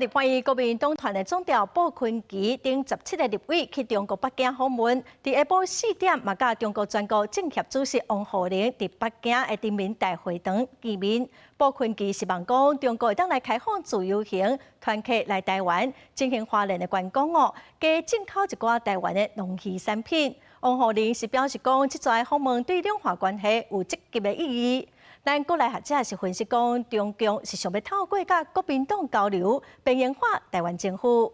立法院國民黨團的總召傅崐萁等17個立委去中國北京訪問，佇下晡4點嘛，佮中國全國政協主席王滬寧佇北京的人民大會堂見面。傅崐萁希望講，中國會當來開放自由行團客來台灣進行華聯的觀光哦，加進口一寡台灣的農漁產品。王滬寧是表示講，這次訪問對兩岸關係有積極的意義。咱國內學者是分析講，中共是想欲透過佮國民黨交流，邊緣化台灣政府。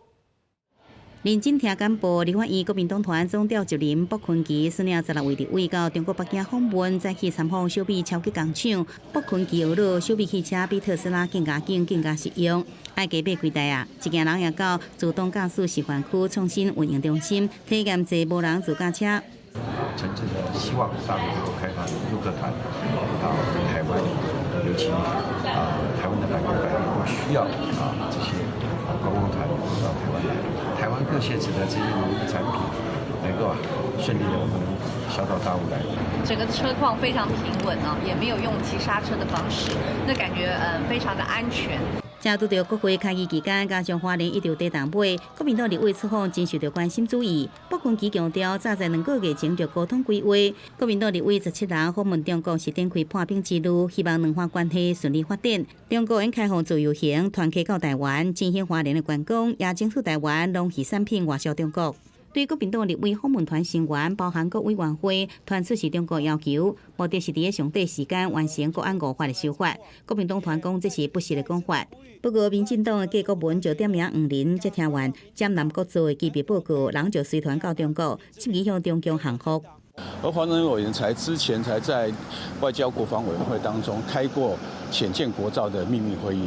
認真聽簡報，立法院國民黨團總召集人傅崐萁率領16位立委到中國北京訪問，再去參訪小米超級工廠。傅崐萁學說，小米汽車比特斯拉更加緊、更加實用。愛加買幾台啊！一行人也到自動駕駛示範區創新運營中心體驗坐無人自駕車。誠摯的希望大陸能夠開放陸客團到台灣，尤其台灣的百工百業都需要這些觀光團到台灣來。台灣各縣市的這些農業產品能夠順利的我們銷到大陸來。整個車況非常平穩啊，也沒有用急剎車的方式，那感覺非常的安全。正拄著國會開議期間，加上花蓮一直地動尾，國民黨立委出訪真受著關心注意。傅崐萁強調，早在2個月前就溝通規劃。國民黨立委17人訪問中國是展開破冰之旅，希望兩岸關係順利發展。中國應開放自由行團客到台灣進行華聯的觀光，也爭取台灣農漁產品外銷中國。對國民黨立委訪問團成員，包含國委員會團出示中國要求，目的是佇上短時間完成國安五法的修法。國民黨團講這是不實的講法。不過，民進黨的謝國文就點名黃仁，才聽完蔣南國做的機密報告，人就隨團到中國，積極向中共降服。而黃仁委員才之前才在外交國防委員會當中開過潛艦國造的秘密會議，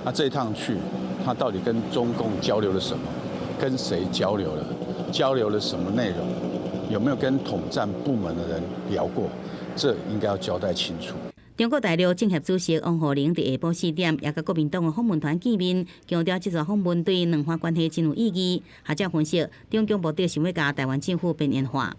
那這一趟去，他到底跟中共交流了什麼？跟誰交流了？交流了什麼內容？有沒有跟統戰部門的人聊過？這應該要交代清楚。中國大陸政協主席王滬寧佇下晡4點，也佮國民黨的訪問團見面，強調這次訪問對兩岸關係真有意義。學者分析，中共目的是欲共台灣政府邊緣化。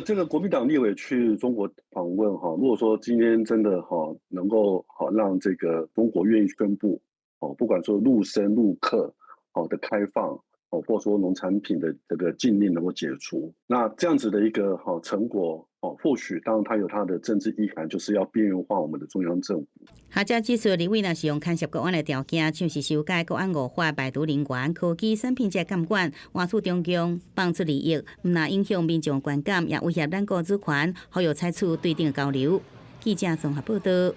這個國民黨立委去中國訪問哈，如果說今天真的哈能夠好讓這個中國願意宣布哦，不管說陸生陸客好的開放。哦，或者說農產品的這個禁令能夠解除，那這樣子的一個好成果，哦，或許當然它有它的政治意涵，就是要邊緣化我們的中央政府。學者指出，立委若是用牽涉國安的條件，像是修改國安五法、排除人員、科技產品這監管，換取中共放出利益，毋但影響民眾觀感，也威脅咱國主權，呼籲採取對等交流。記者綜合報道。